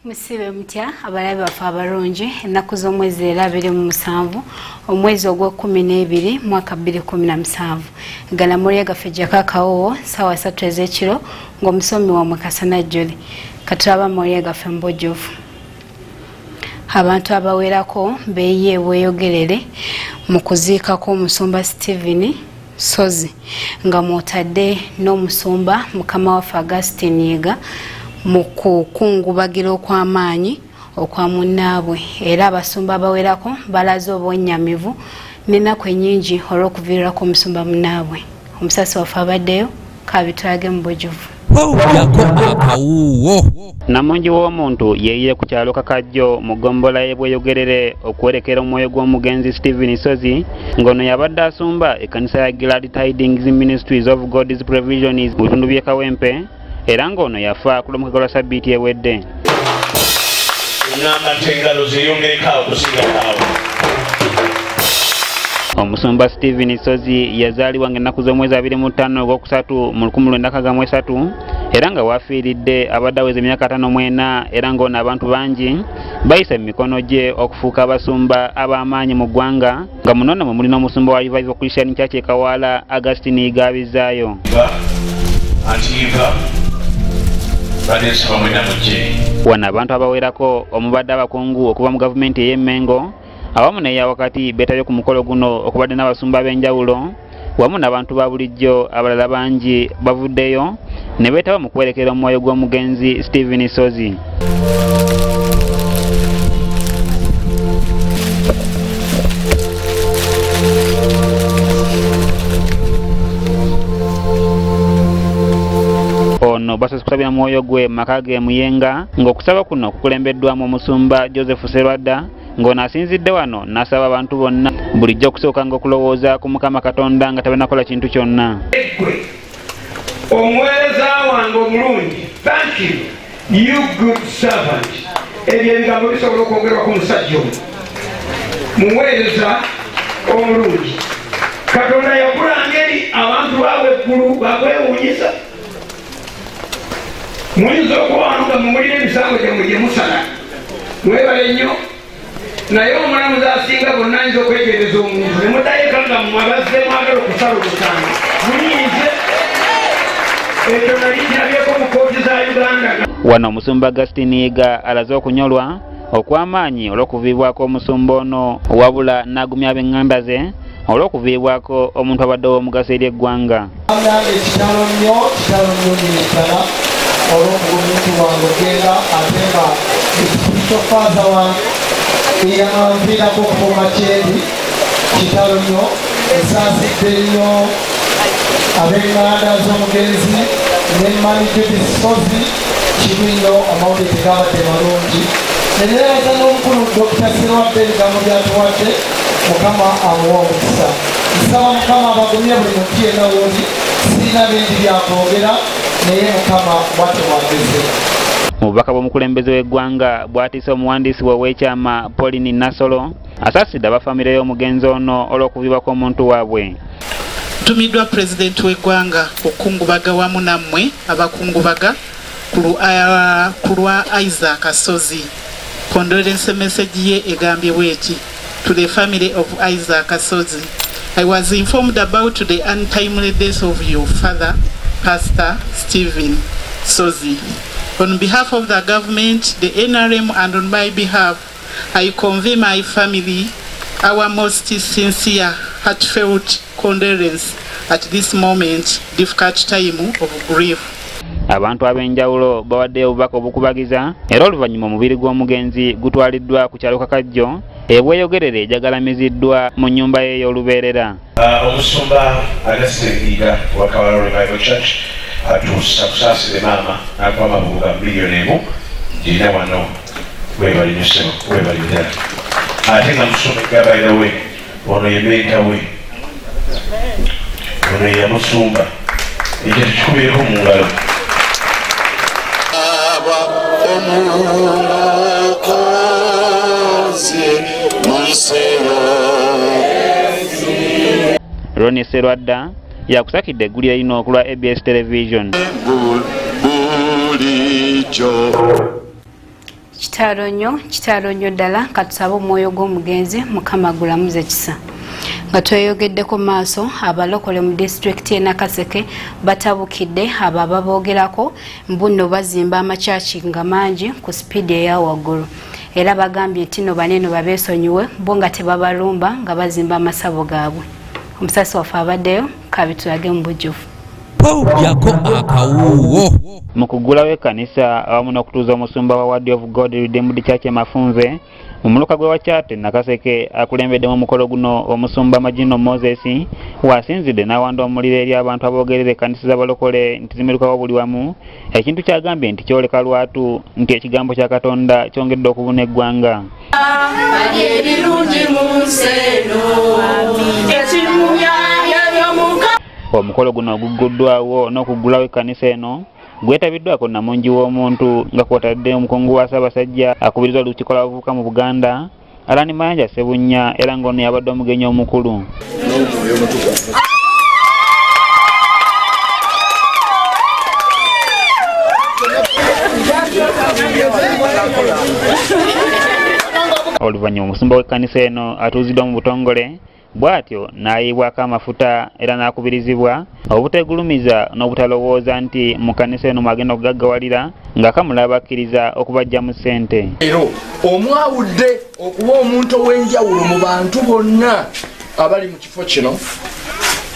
Musibe mutya abalabi baffe abalungi, ennaku z'omwezi era 27 omwezi ogw'e12 mwaka 2017. Galamulya gaffe jakakawo sawa 3 ez'ekiro ng'omusomi wammwe Kasana Jolly. Katulaba mawulire gaffe mu bujjuvu. Abantu abawerako beeyiye Bweyogerere mu kuziikako omusumba Stephen Ssozi nga mw'otadde n'omusumba mukama waffe Augustine Yiga mu kukungubagira okw'amaanyi okwa munnaabwe. Era abasumba abawerako balaze obwennyamivu n'ennaku ennyingi olw'okuviirako omusumba munnaabwe. Omusasi waffe abaddeyo kabitulage mu bujjuvu. Namungi w'omuntu yeeyiye ku kyalo Kakajjo mu ggombolola y'e Bweyogerere okuwerekera omwoyo gw'omugenzi Stephen Ssozi ng'ono yabadde asumba ekkanisa ya Glad Tidings Ministries of God's Provisions mu bitundu by'e Kawempe, era ng'ono yafa ku lw'omukaaga lwa ssabbiiti ewedde. Omusumba Stephen Ssozi yazaalibwa ng'ennaku z'omwezi 25 ogwokusatu mu 1963 era nga wafiiridde abadde aweza emyaka 54, era ng'ono abantu bangi bayise mu mikono gye okufuuka abasumba ab'amaanyi mu ggwanga, nga muno nno mwe muli n'omusumba wa Revival Christian Church e Kawaala Augustine Yiga Abizaayo. Wano abantu abawerako omubadde abakungu okuva mu gavumenti ey'Emmengo awamu n'eya wakati beetabye ku mukolo guno okubadde n'abasumba ab'enjawulo wamu n'abantu ba bulijjo abalala bangi bavuddeyo ne beetaba mu kuwerekera omwoyo gw'omugenzi Stephen Ssozi. Ono basoose kusabira mwoyo gwe mu maka ge Muyenga, ng'okusaba kuno kukulembeddwamu omusumba Joseph Serwadda, ng'ono asinzidde wano n'asaba abantu bonna bulijjo okusookanga okulowooza ku Mukama Katonda nga tebannakola kintu kyonna. Omuweereza wange omulungi, thank you, you good servant. Ebyo ebigambo bisobola okwogerwa ku musajja ono, muweereza omulungi. Katonda yakulanga eri abantu baabwe eggulu bakwewuunyisa. Muyinza okuba wano nga mumulina emisango gyammwe gye musala, mwebale nnyo, naye omulamuzi asinga bonna ayinza okwegereza omuntu ne muddayo eka nga mmwe abazze mwagala okusala omusango. Muyinze ekyo nali kirabyeko mu kkooti za Uganda. Wano omusumba Augustine Yiga alaze okunyolwa okw'amaanyi olw'okuviibwako omusumba ono, wabula n'agumya ab'eŋŋanda ze olw'okuviibwako omuntu abadde ow'omugaso eri eggwanga. Kitalo nnyo, kitalo nnyo nnyo ddala olw'omuntu wange ogenda, ate nga spiritual father wange eyanviirako okufuuka kyendi. Kitalo nnyo, ensaasidde nnyo ab'eŋŋanda z'omugenzi ne Mami Judith Ssozi. Kibi nnyo, amawulire tegabadde malungi. Neneebaza n'omukulu Dr. Serwadde ebigambo byatuwadde, Mukama amuwa omukisa. Nsaba Mukama abagumye buli muntu yenna w'oli. Sirina bingi byakwogera, naye Mukama bw'atyo bw'ageze. Mu bubaka bw'omukulembeze w'eggwanga bw'atiise omuwandiisi we ow'ekyama Pauline Nassolo, asaasidde abafamire y'omugenzi ono olw'okuviibwako omuntu waabwe. Ntumiddwa pulezidenti w'eggwanga okukungubaga wamu nammwe abakungubaga ku lwa Isaac Ssozi. Condolence message ye egambye bw'eti: to the family of Isaac Ssozi, I was informed about the untimely death of your father, Pastor Stephen Ssozi. On behalf of the government, the NRM, and on my behalf, I convey my family our most sincere, heartfelt condolence at this moment, difficult time of grief. Abantu ab'enjawulo bawaddeyo obubaka obukubagiza, era oluvannyuma omubiri gw'omugenzi gutwaliddwa ku kyalo Kakajjo e Bweyogerere ejagalamiziddwa mu nnyumba ye ey'olubeerera. Omusumba Augustine Yiga wa Kawaala Revival Church atusaasire maama n'akuba amabuga 1,000,000 girina wano. Weebale nnyo ssebo, weebale ddala. Ate nga musumba Yiga, by the way, ono ye mentor we, ono ye yamusumba, ekyo tukikubireko mu ngalo. Ronnie Serwadda yakusakidde eggulire lino ku lwa ABS Television. Kitalo nnyo ddala katusabe omwoyo gw'omugenzi Mukama gulamuze kisa. Nga tweyogeddeko maaso, abalokole mu disitulikiti y'e Nakaseke batabukidde abo ababoogerako mbu nno bazimba amakyaki nga mangi ku sipiidi eya waggulu, era bagambye nti nno baneeno babeesonyiwe bo nga tebabalumba nga bazimba amasabo gaabwe. Omusasi waffe abaddeyo kabitulage mu bujjuvu. Yako akawuwo. Mu kuggulawo ekkanisa awamu n'okutuuza omusumba wa Word of God Redeemed Church e Mafunve mu muluka gwe Wakyate Nakaseke, akulembeddemu omukolo guno omusumba Magino Moses wasinzidde n'awanda omuliro eri abantu aboogerera ekkanisa z'abalokole nti zimirukawo buli wamu, ekintu kyagambye nti kyoleka lwatu nti ekigambo kya Katonda kyongedde okubuna eggwanga. Omukolo guno ogugguddwawo n'okuggulawo ekkanisa eno gwetabiddwako nnamungi w'omuntu nga kwotadde omukungu wa Ssaabasajja akubirizwa olukiiko lw'abavubuka mu Buganda Alani Mayanja Ssebunya, era ng'ono yabadde omugenyi omukulu. Oluvannyuma omusumba w'ekkanisa eno atuuziddwa mu butongole bw'atyo n'ayiibwako amafuta era n'akubirizibwa obuteegulumiza n'obutalowooza nti mu kkanisa eno mwagenda okugaggawalira nga kamula abakkiriza okubajjamu ssente. Leero omwawudde okuba omuntu ow'enjawulo mu bantu bonna abali mu kifo kino,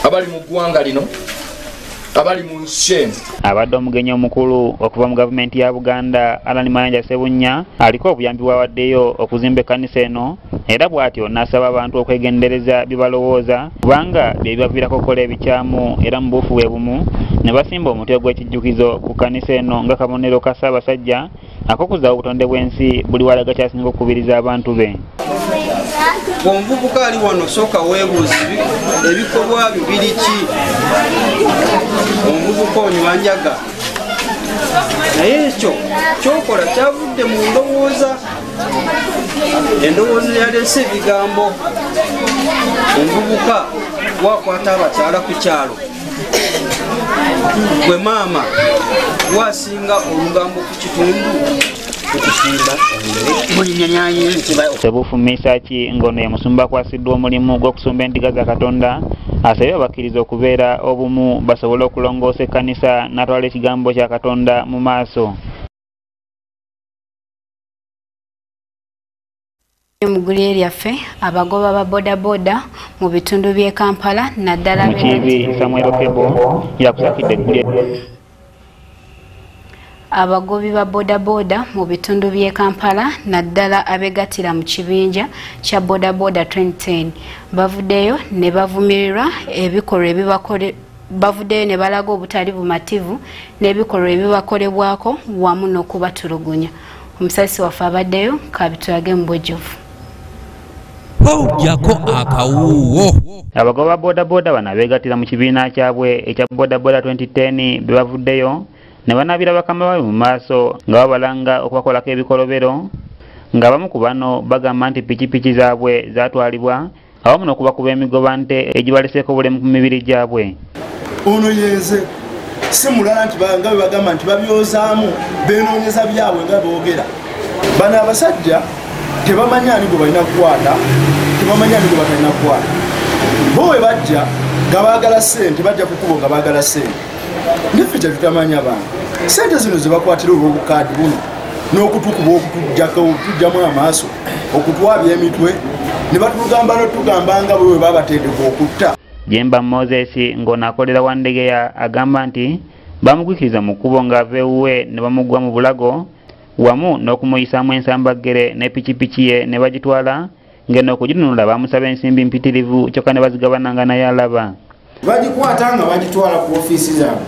abali mu ggwanga lino, abali mu nsi eno. Abadde omugenyi omukulu okuva mu gavumenti ya Buganda Alani Mayanja Ssebunya aliko obuyambi bw'awaddeyo okuzimba ekkanisa eno, era bw'atyo n'asaba abantu okwegendereza bye balowooza kubanga bye bibaviirako okukola ebikyamu, era mu buufu bwe bumu ne basimba omuti ogw'ekijjukizo ku kkanisa eno nga kabonero ka Ssaabasajja ak'okuzaawo obutonde bw'ensi buli walaga kyasinga okukubiriza abantu be. Omuvubuka ali wano sooka weebuuze ebikolwa byo biri ki? Omuvubuka onywa njaga, naye ekyo kyokola kyavudde mu ndowooza, endowooza yaleese ebigambo. Omuvubuka wakwata abakyala ku kyalo, gwe maama wasinga olugambo ku kitundu. Sebufu Misaki ng'ono ye musumba akwasiddwa omulimu gw'okusumba endiga za Katonda asabye abakkiriza okubeera obumu basobole okulongoosa ekkanisa n'atwala ekigambo kya Katonda mu maaso. Mu ggulire lyaffe, abagoba ba bodaboda mu bitundu by'e Kampala naddala Mukiibi Samuel Okebo yakusakidde eggulire. Abagobi ba bodaboda mu bitundu by'e Kampala naddala abegattira mu kibinja kya bodaboda 2010 bavuddeyo ne bavumirirwa ebikolwa ebibakole bavuddeyo ne balaga obutali bumativu n'ebikolwa ebibakolebwako wamu n'okubatulugunya. Omusasi waffe abaddeyo kabitulage mu bujjuvu. Yako akawuwo. Abagoba bodaboda bano abeegattira mu kibiina kyabwe ekya bodaboda 2010 be bavuddeyo ne banaabira bakama baabwe mu maaso nga babalanga okubakolako ebikolobero, ng'abamu ku bano bagamba nti pikipiki zaabwe zaatwalibwa awamu n'okubakuba emigoba nte egibaleseeko obulemu ku mibiri gyabwe. Ono yenze si mulala nti nga bwe bagamba nti babyozaamu beenoonyeza byabwe nga boogera. Bano abasajja tebamanyi ani gwe balina kukwata, tebamanyi ani gwe batalina kukwata. Bo bwe bajja nga baagala ssente, bajja ku kkubo nga baagala ssente. Niffe kye tutamanya bantu, ssente zino ze bakwatira olw'obukaadi buno n'okutukuba okutuggyako okutuggyamu amaaso, okutwabya emitwe ne batugamba n'otugamba nga bwe babatendeka okutta. Jemba Moses ng'ono akolera Wandegeya agamba nti bamugwikiriza mu kkubo ng'ava ewuwe ne bamugwa mu bulago wamu n'okumuyisaamu ensambaggere ne pikipiki ye ne bagitwala, ng'eno okuginunula bamusaba ensimbi mpitirivu kyokka ne bazigabananga naye alaba. Bagikwata nga bagitwala ku ofiisi zaabwe,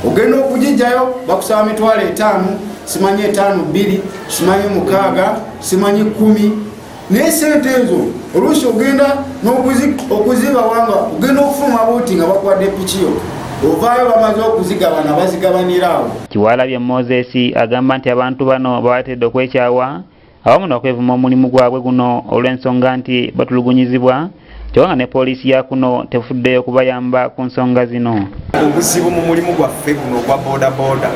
ogenda okugijjayo bakusaba 500,000, simanyi 5 2, simanyi 6, simanyi 10. Naye sente ezo oluusi ogenda okuzibawanga, ogenda okufuluma buti nga bakuwadde piki yo, ovaayo bamaze okuzigabana, bazigabanira awo. Kiwalabye Moses agamba nti abantu bano babatedde okwekyawa awamu n'okwevuma omulimu gwabwe guno olw'ensonga nti batulugunyizibwa, kyokka nga ne poliisi ya kuno tefuddeyo kubayamba ku nsonga zino. Obuzibu mu mulimu gwaffe guno ogwa bodaboda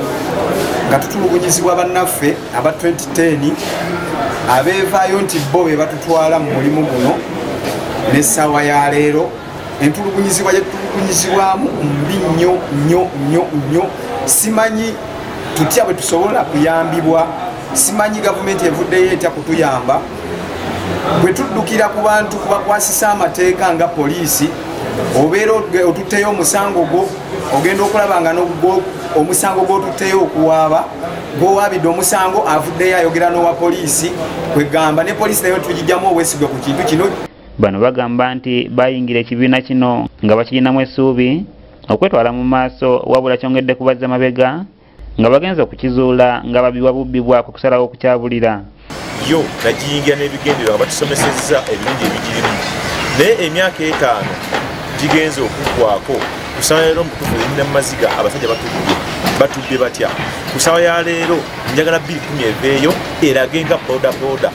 Nga tutulugunyizibwa bannaffe aba 2010 abeevaayo nti bo be batutwala mu mulimu guno n'essaawa ya leero entulugunyizibwa gye tutulugunyizibwamu mbi nnyo nnyo nnyo nnyo. Simanyi tutya bwe tusobola kuyambibwa, simanyi gavumenti evuddeyo etya kutuyamba. Bwe tuddukira ku bantu kubakwasisa amateeka nga poliisi, obeera otutteyo omusango gwo, ogenda okulaba nga omusango gw'otutteyo okuwaaba, gw'owaabidde omusango avuddeyo ayogera n'owa poliisi, kwegamba ne poliisi nayo tugijjamu obwesigwa ku kintu kino. Bano bagamba nti bayingira ekibiina kino nga bakirinamu essuubi okwetwala mu maaso, wabula kyongedde kubazza mabega nga bagenze okukizuula nga babibwa bubbibwa ku kusalawo okukyabulira. Yo nagiyingira n'ebigendererwa batusomesezza ebirungi ebigirimu, naye emyaka 5 gigenze okuggwako. Ku ssaawa ya leero mutuufu erina mu maziga, abasajja batudde batya. Ku ssaawa ya leero njagala 2010 eveeyo erage nga bodaboda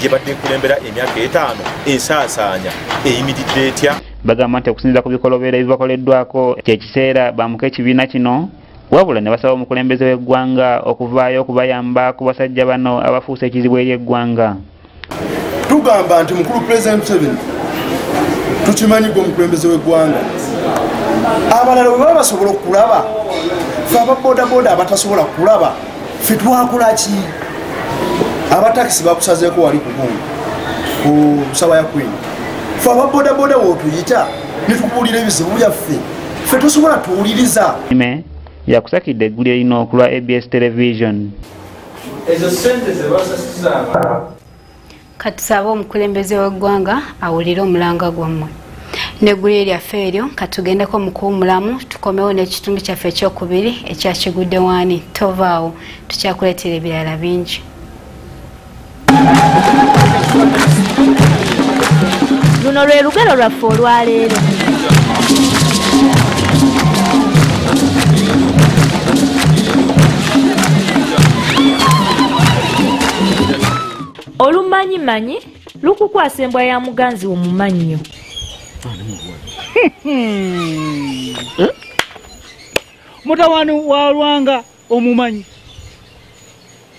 gye badde ekulembera emyaka 5 ensaasaanya eyimiridde etya. Bagamba nti okusinziira ku bikolobero ebibakoleddwako kyekiseera bamuka ekibiina kino, wabula ne basaba omukulembeze w'eggwanga okuvaayo okubayamba ku basajja bano abafuuse ekizibu eri eggwanga. Tugamba nti mukulu Pulezidenti Museveni, tukimanyi gwe omukulembeze w'eggwanga, abalala bwe baba basobola okulaba, ffe ababodaboda abatasobola kulaba ffe twakola ki? Abatakisi bakusazeeko wali ku ssaawa ya Queen, ffe ababodaboda wootuyita ne tukubuulira ebizibu byaffe, ffe tosobola tuwuliriza. Yakusakidde eggulire lino ku lwa ABS Television. Ezo ssente ze basasuza abantu. Katusabe omukulembeze w'eggwanga awulire omulanga gwammwe. N'eggulire lyaffe eryo katugendeko mu kuwummulamu, tukomewo n'ekitundu kyaffe ekyokubiri ekyakigudde waani. Tovaawo, tukyakuleetera ebirala bingi. Luno lwe lugero lwaffe olwaleero. Olumanyimanyi lukukwasa embwa ya muganzi wo mu mannyo. Mutabani wa Lwanga omumanyi.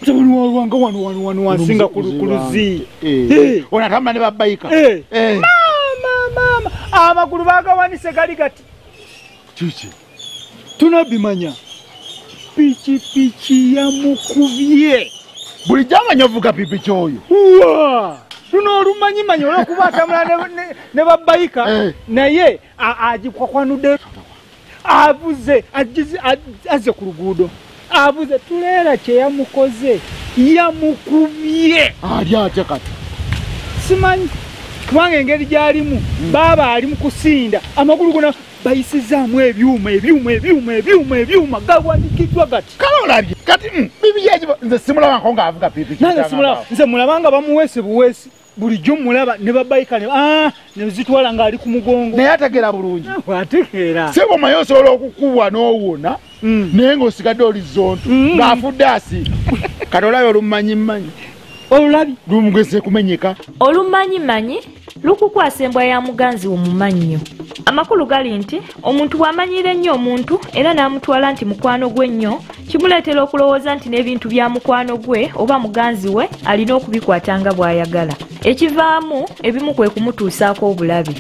Mutabani wa Lwanga wano wano wano wansinga ku luzi. Onatamba ne babayika. Mama mama amagulu bagawanise gali gati. Kiki? Tunabimanya. Piki piki yamukubye. Bulijjo amanyi ovuga pikipiki oyo. Luno olumanyimanyi olw'okuba atambula ne babayika naye agikwakwanudde, avuze azze ku luguudo, avuze tuleera kye yamukoze, yamukubye. Ali atya kati? Simanyi kubanga engeri gy'alimu baaba ali mu kusinda, amagulu gona bayisizaamu ebyuma ebyuma ebyuma ebyuma ebyuma gawanikiddwa gati. Kale olabye kati bibi nze simulabangako ng'avuga pikipiki. Nange simulaba, nze mulabanga bamuweese buweesi bulijjo mulaba ne babayika ne zitwala ng'ali ku mugongo. Naye ategeera bulungi. Ategeera. Sebo omanyi osobola okukubwa n'owona naye ng'osigadde oli zonto ng'afudde asiika. Kati olabye olumanyimanyi. Olulabi lumugeze kumenyeka. Olumanyimanyi lukukwasa embwa ya muganzi wo mu mannyo. Amakulu gali nti omuntu bw'amanyira ennyo omuntu era n'amutwala nti mukwano gwe nnyo, kimuleetera okulowooza nti n'ebintu bya mukwano gwe oba muganzi we alina okubikwata nga bw'ayagala. Ekivaamu ebimu kwe kumutuusaako obulabe.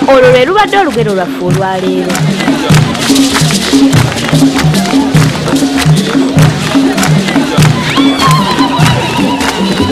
Olwo lwe lubadde olugero lwaffe olwaleero.